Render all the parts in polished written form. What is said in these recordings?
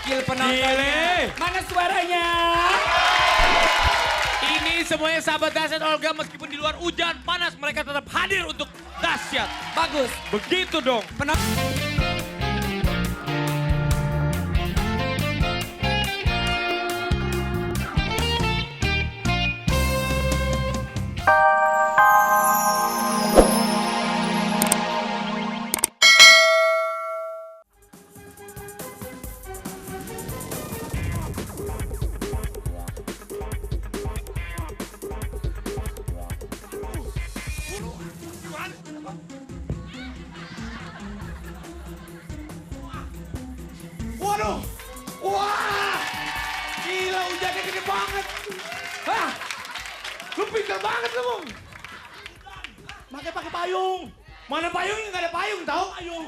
Gokil penontonnya. Mana suaranya? Ini semuanya sahabat Dahsyat Olga, meskipun di luar hujan panas mereka tetap hadir untuk Dahsyat. Bagus. Begitu dong. Waduh, wah, gila hujannya gede banget. Hah, lu pintar banget lu, Bung. Makanya pakai payung. Mana payungnya, nggak ada payung, tahu payung.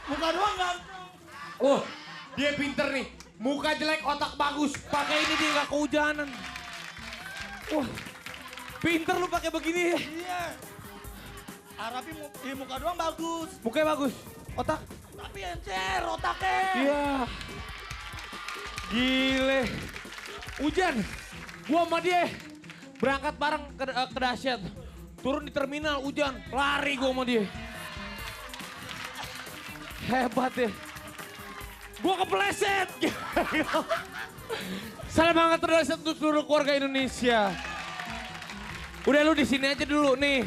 Muka doang nggak. Oh, dia pinter nih. Muka jelek, otak bagus. Pakai ini dia nggak kehujanan. Wah, pinter lu pakai begini ya. Iya. Arapi muka doang bagus. Mukanya bagus, otak. Tapi encer otaknya. Iya. Gile. Hujan. Gua sama dia berangkat bareng ke Dahsyat. Turun di terminal hujan. Lari gua sama dia. Hebat ya. Gua kepleset. Salam hangat Dahsyat untuk seluruh keluarga Indonesia. Udah lu di sini aja dulu nih.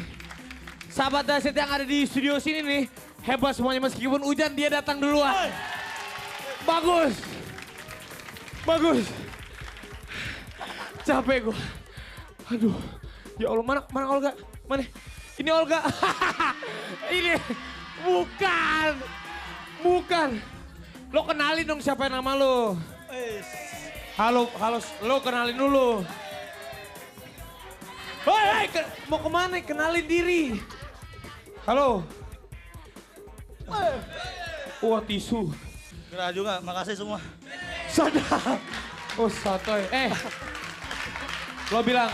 Sahabat Dahsyat yang ada di studio sini nih. Hebat semuanya, meskipun hujan dia datang duluan. Bagus. Bagus. Capek gue. Aduh. Ya Allah, mana Olga? Mana? Ini Olga. Ini. Bukan. Bukan. Lo kenalin dong siapa nama lo. Halo, lo kenalin dulu. Hei, mau kemana? Kenalin diri. Halo. Wah, tisu. Kira juga, makasih semua. Sadar. Oh, santai. Lo bilang,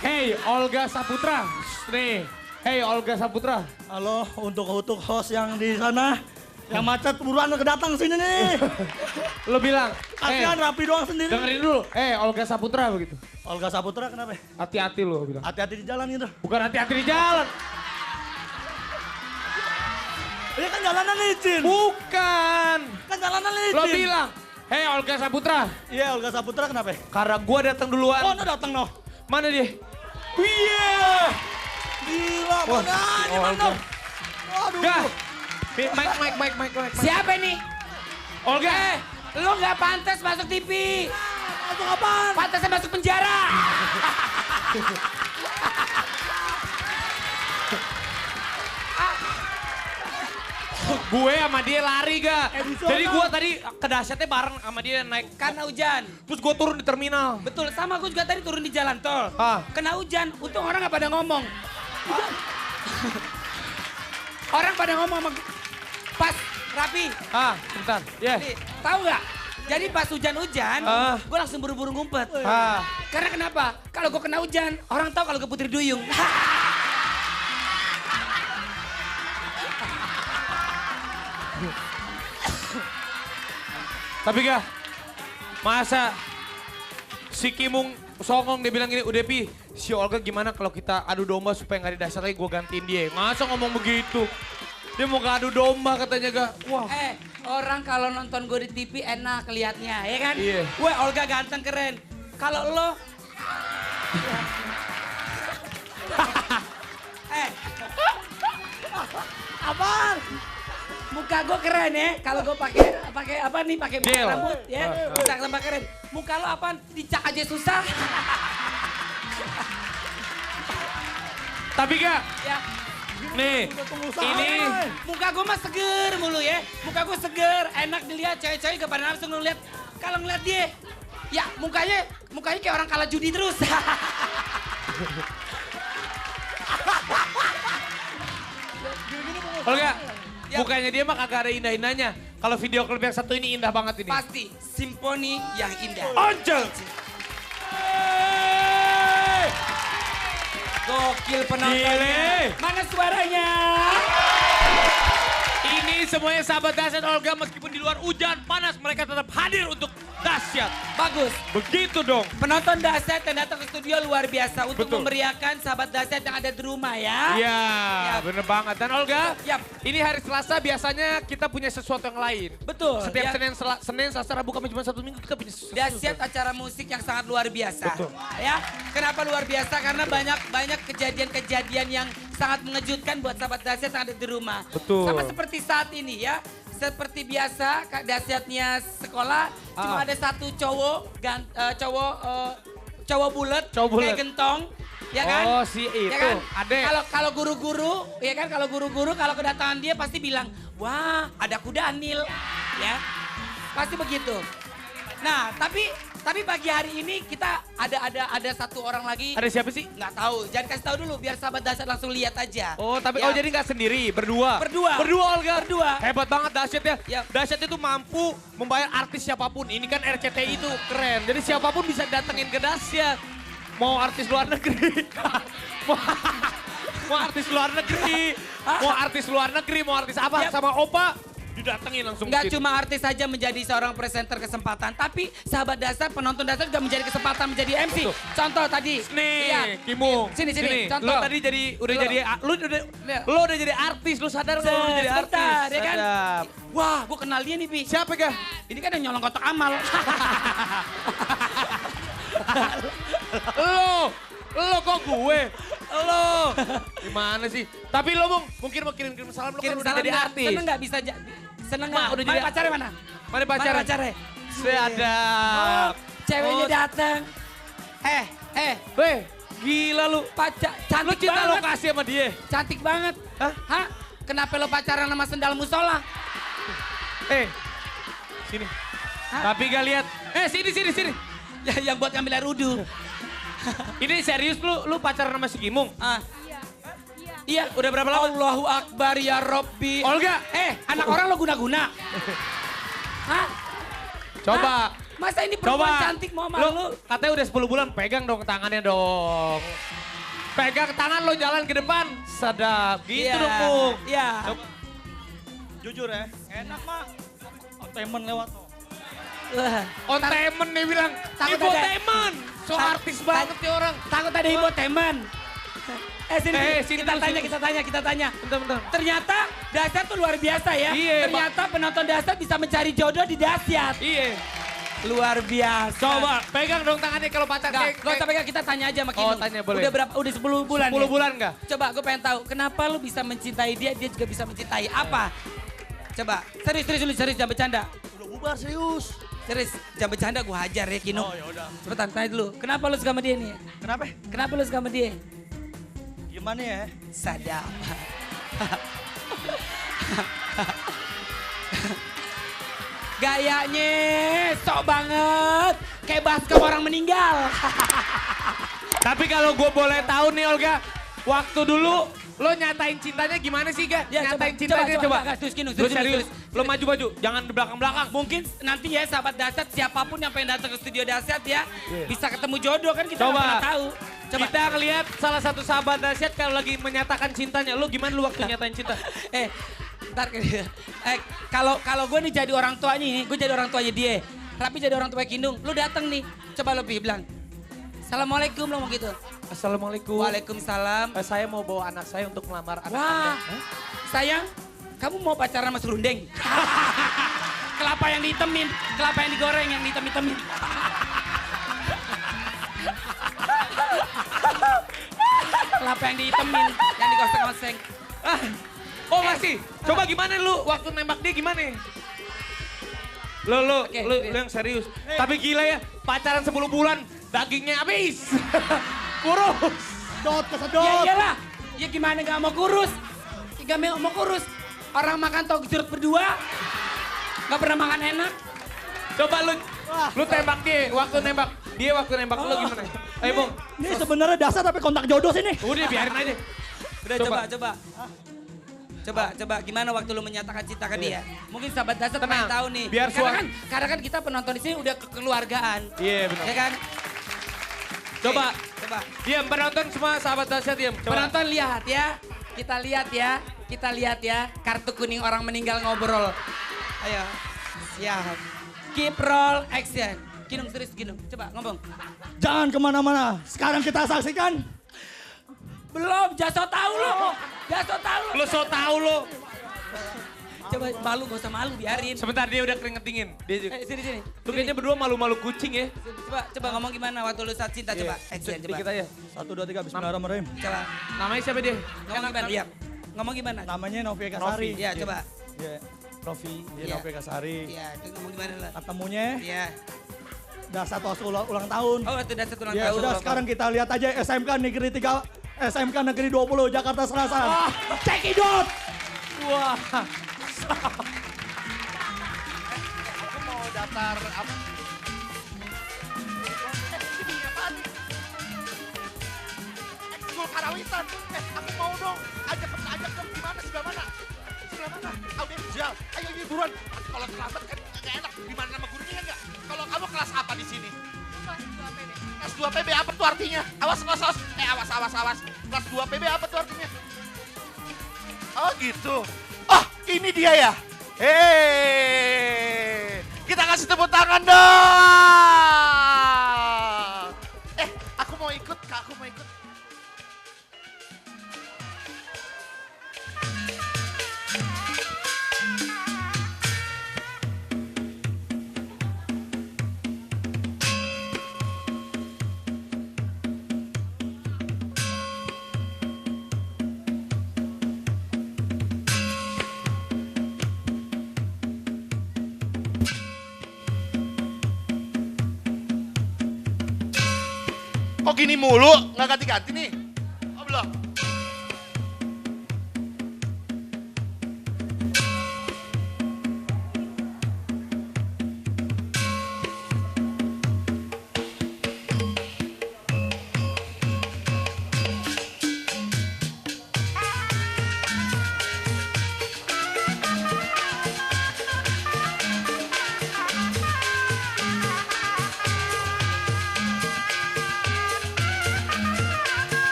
hey Olga Saputra. Nih, hey Olga Saputra. Halo untuk host yang di sana. Yang macet buruan kedatang sini nih. Lo bilang, Kasihan rapi doang sendiri. dengerin dulu. Olga Saputra begitu. Olga Saputra kenapa? Hati-hati lo bilang. Hati-hati di jalan gitu. Bukan hati-hati di jalan. Ini kan jalanan licin. Bukan. Kan jalanan licin. Lo bilang, hey Olga Saputra. Iya Olga Saputra kenapa? Karena gua datang duluan. Oh, datang noh. Mana dia? Iya. Gila, Wah, mana aja Olga. mantap. Waduh. Gah. Mike. Siapa nih? Olga. Lo nggak pantas masuk TV. Masuk apaan? Pantasnya masuk penjara. Gue sama dia lari ga. Edison, Jadi no. gue tadi ke Dahsyatnya bareng sama dia naik. Karena hujan. Terus gue turun di terminal. Betul, sama gue juga tadi turun di jalan tol. Ah. Kena hujan, untung orang nggak pada ngomong. Orang pada ngomong sama gue. Pas Rapi, Bentar. Ya. nih, tahu nggak? Jadi pas hujan-hujan, Ah. gue langsung buru-buru ngumpet. Ah. Karena kenapa? Kalau gue kena hujan, orang tahu kalau gue Putri Duyung. Tapi ga, masa si Kimung songong dia bilang gini, udah Pi, si Olga gimana kalau kita adu domba supaya gak di Dahsyat lagi gue gantiin dia. Masa ngomong begitu? Dia mau ngadu domba katanya ga. Wah. Orang kalau nonton gue di TV enak liatnya, ya kan? Iya. Gue Olga ganteng keren. Kalau lo... Apaan? Muka gue keren ya, kalau gue pakai apa nih, pakai Gel. rambut ya, bisa tambah keren. Muka lo apaan? Dicak aja susah. Tapi ga, Ya, nih, ini muka gue mah seger mulu ya. Muka gue seger, enak dilihat, cewek-cewek gak pada nafsu ngeliat. Kalau ngeliat dia, ya mukanya kayak orang kalah judi terus. Olga, Ya. mukanya dia mah kagak ada indah-indahnya. Kalau video klip yang satu ini indah banget ini. Pasti simfoni yang indah. Oncel. Gokil penontonnya. Gile. Mana suaranya? Ini semuanya sahabat dahsyat Olga meskipun di luar hujan panas mereka tetap hadir untuk dahsyat. Bagus. Begitu dong. Penonton dahsyat yang datang ke studio luar biasa untuk Betul. memeriahkan sahabat dahsyat yang ada di rumah ya. Iya, Yap. bener banget. Dan Olga, Yap. ini hari Selasa biasanya kita punya sesuatu yang lain. Betul. Setiap ya. Senin, Selasa, Rabu, Kamis, Jumat, Sabtu, Minggu kita punya sesuatu. Dahsyat acara musik yang sangat luar biasa. Betul. Ya, kenapa luar biasa? Karena banyak kejadian-kejadian yang sangat mengejutkan buat sahabat dahsyat yang ada di rumah. Betul. Sama seperti saat ini ya. Seperti biasa dahsyatnya sekolah cuma ada satu cowok cowok bulat kayak gentong. Ya kan? Oh, si itu. Ya kan? Adek. Kalau guru-guru, ya kan? Kalau guru-guru kalau kedatangan dia pasti bilang, "Wah, ada kuda Anil." Ya. Pasti begitu. Nah, tapi pagi hari ini kita ada satu orang lagi. Ada siapa sih? Nggak tahu. Jangan kasih tahu dulu biar sahabat dahsyat langsung lihat aja. Oh, tapi Ya. jadi nggak sendiri, berdua. Berdua. Berdua Olga. Berdua. Hebat banget dahsyat ya. Yap. Dahsyat itu mampu membayar artis siapapun. Ini kan RCTI itu keren. Jadi siapapun bisa datengin ke dahsyat. Mau artis luar negeri. mau artis luar negeri. Mau artis luar negeri, mau artis apa Yap. sama Opa didatengin langsung. Nggak ke situ. cuma artis saja menjadi seorang presenter kesempatan, tapi sahabat dasar, penonton dasar juga menjadi kesempatan menjadi MC. Betul. Contoh tadi. Nih, Iya. Kimung. Sini. Lu Contoh. tadi udah Lu. jadi lu udah jadi artis, lu sadar nggak lu udah jadi artis? Sebentar, ya kan? Sadap. Wah, gue kenal dia nih, Pi. Siapa kah? Ini kan yang nyolong kotak amal. Lo kok gue? Lo gimana sih? Tapi lo mungkin mau kirim salam lo Kirim kan udah salam jadi nggak? artis. Seneng nggak bisa seneng Ma, nggak? udah Mana jadi- pacarnya mana? Mana pacarnya? Mana pacarnya? Sadap. Ceweknya Oh. datang. Weh, gila lu. Pacar Lu cantik cinta banget. lokasi sama dia? Cantik banget. Hah? Kenapa lo pacaran sama sendal musola? Sini. Hah? Tapi gak lihat. Sini. Yang buat ngambil air wudhu. Ini serius lu pacaran sama si Kimung? Ah. Iya, udah berapa lama? Allahu Akbar ya Robbi. Olga. Anak orang lo guna-guna. Hah? Coba. Hah? Masa ini perempuan cantik mau sama lu? Katanya udah 10 bulan, pegang dong tangannya dong. Pegang tangan lo jalan ke depan. Sadap. Gitu Iya, dong, Mung. Iya. Coba. Jujur ya, enak mah. Entertainment lewat tuh. Wah, Ontemen nih bilang. Takut Ibu ada- temen. So Ta- artis ta- banget nih orang. takut ada ibu teman. Sini, sini kita tanya. Bentar. Ternyata Dahsyat tuh luar biasa ya. Iya, Ternyata penonton Dahsyat bisa mencari jodoh di Dahsyat. Iya. Luar biasa. Coba pegang dong tangannya kalau pacar. Gak usah pegang, kita tanya aja sama Kinung. tanya, boleh. Udah berapa? Udah 10 bulan 10 ya? bulan nggak? Coba gue pengen tahu, kenapa lu bisa mencintai dia, dia juga bisa mencintai apa? Coba, serius jangan bercanda. Udah bubar serius. Serius, jangan bercanda gue hajar ya Kinung. Oh, yaudah. Cepetan, tanya dulu. Kenapa lu suka sama dia nih? Kenapa? Kenapa lu suka sama dia? Gimana ya? Sadap. Gayanya sok banget. Kayak baskom orang meninggal. Tapi kalau gue boleh tahu nih Olga, waktu dulu lo nyatain cintanya gimana sih Ga? Ya, nyatain coba, cintanya coba. coba. Enggak, serius, Kinung, Lu serius, serius. serius. Lo maju-maju, jangan di belakang-belakang. Mungkin nanti ya sahabat Dahsyat, siapapun yang pengen datang ke studio Dahsyat ya, bisa ketemu jodoh kan kita nggak Coba. pernah tahu. Coba. Kita ngeliat salah satu sahabat dahsyat kalau lagi menyatakan cintanya. Lu gimana lu waktu nyatain cinta? Ntar kalau gue nih jadi orang tuanya ini, gue jadi orang tuanya dia. Rapi jadi orang tua Kinung, lu datang nih, coba lu bilang, Assalamualaikum lo mau gitu. Assalamualaikum. Waalaikumsalam. Saya mau bawa anak saya untuk melamar anak Wah, Anda. sayang, kamu mau pacaran sama serundeng? Kelapa yang ditemin, kelapa yang digoreng, yang ditem-ditemin. Kelapa yang ditemin, yang digoseng-goseng. Oh masih. Coba gimana lu waktu nembak dia gimana? Lu Oke, yang serius. Tapi gila ya, pacaran 10 bulan, dagingnya habis. Kurus. Dot, kesedot. Ya iyalah, ya gimana gak mau kurus? Gak mau kurus. Orang makan tau jeruk berdua, gak pernah makan enak. Coba lu tembak dia, waktu nembak lu gimana? Ayo Bung. Ini sebenarnya dasar tapi kontak jodoh sini. Udah biarin aja. Udah Coba. coba. Gimana waktu lu menyatakan cinta ke dia? Mungkin sahabat Dahsyat pengen Tenang, tahu nih. biar karena kan kita penonton di sini udah kekeluargaan. Iya benar. Ya kan? Coba. Coba. Diam, penonton semua sahabat dahsyat diam. Coba. Penonton lihat ya. Kita lihat ya. kita lihat ya kartu kuning orang meninggal ngobrol. Ayo, siap. Keep roll action. Ginung serius Ginung, coba ngomong. Jangan kemana-mana. Sekarang kita saksikan. Belum, jaso tahu lo. Jaso tahu lo. Lo so tau lo. Coba malu, gak usah malu, biarin. Sebentar dia udah keringet dingin. Dia juga. Sini. Tuh kayaknya berdua malu-malu kucing ya. Coba ngomong gimana waktu lu saat cinta, coba. Action, coba. Dikit aja. 1, 2, 3, bismillahirrahmanirrahim. Coba, Namanya siapa dia? ngomong gimana? Iya, ngomong gimana? Namanya Novi Kasari. Iya, coba. Iya, Novi, dia Iya. Novi Kasari. Iya, itu ngomong gimana lah? Ketemunya Iya. udah 1 waktu ulang tahun. Oh, itu udah satu ulang Ya tahun. udah sekarang kita lihat aja SMK Negeri 3, SMK Negeri 20 Jakarta Selatan. Cekidot! Wah. Aku mau daftar apa? Ini apaan nih? Ekskul karawitan. Aku mau dong. Ajak dong. Gimana? Sebelah mana? Audiensial. Ayo buruan. Nanti kalau terlambat kan nggak enak. Gimana nama gurunya ya nggak? Kalau kamu kelas apa di sini? Kelas 2 PB apa tuh artinya? Awas. Awas. Kelas 2 PB apa tuh artinya? Oh gitu. Oh ini dia ya. Hei, kita kasih tepuk tangan dong. Aku mau ikut, Kak. Aku mau ikut. Kok gini mulu? Nggak ganti-ganti nih? Oh belum?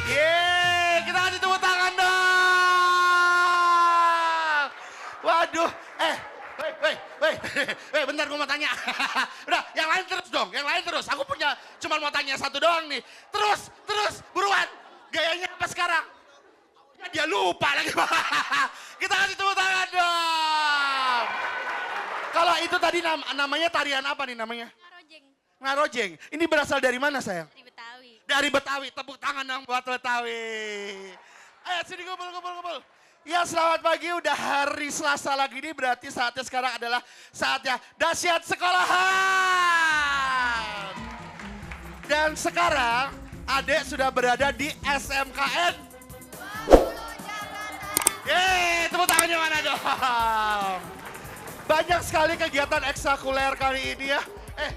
Yeay, kita kasih tepuk tangan dong. Waduh, bentar gue mau tanya. Udah, yang lain terus dong, yang lain terus. Aku punya, cuma mau tanya satu doang nih. Terus, buruan. Gayanya apa sekarang? Ya, dia lupa lagi. Kita kasih tepuk tangan dong. Kalau itu tadi namanya tarian apa nih namanya? Ngarojeng Ngarojeng. Ini berasal dari mana sayang? di Betawi. Dari Betawi, tepuk tangan dong buat Betawi. Ayo sini kumpul. Ya selamat pagi, udah hari Selasa lagi nih, berarti saatnya sekarang adalah saatnya Dahsyat Sekolahan. Dan sekarang Adek sudah berada di SMKN. Yeay, tepuk tangannya mana dong. Banyak sekali kegiatan ekstrakurikuler kali ini ya.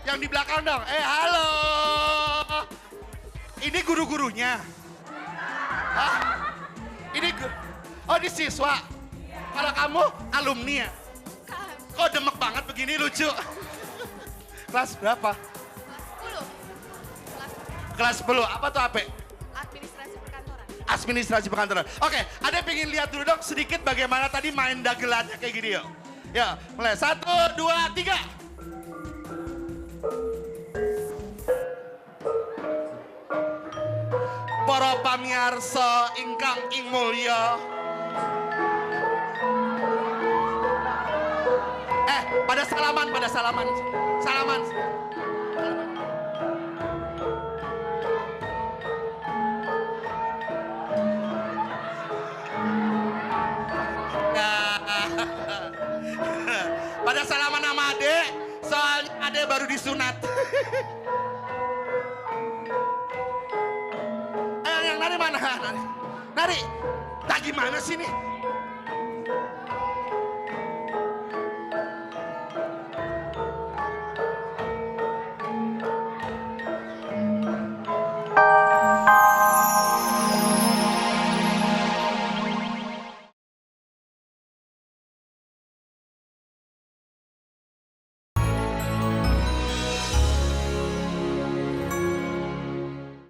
Yang di belakang dong, halo. Ini guru-gurunya. Hah? Oh ini siswa. Kalau kamu alumni ya? Kok demek banget begini lucu. Kelas berapa? Kelas 10. Apa tuh AP? Administrasi perkantoran. Administrasi perkantoran. Oke, ada pengen lihat dulu dong sedikit bagaimana tadi main dagelannya kayak gini yuk. Ya, mulai 1, 2, 3. Para pamirsa ingkang ing mulya. Pada salaman. Salaman. Pada salaman sama Ade, soalnya Ade baru disunat. Ayo yang nari mana? Nari. Nah gimana sih nih?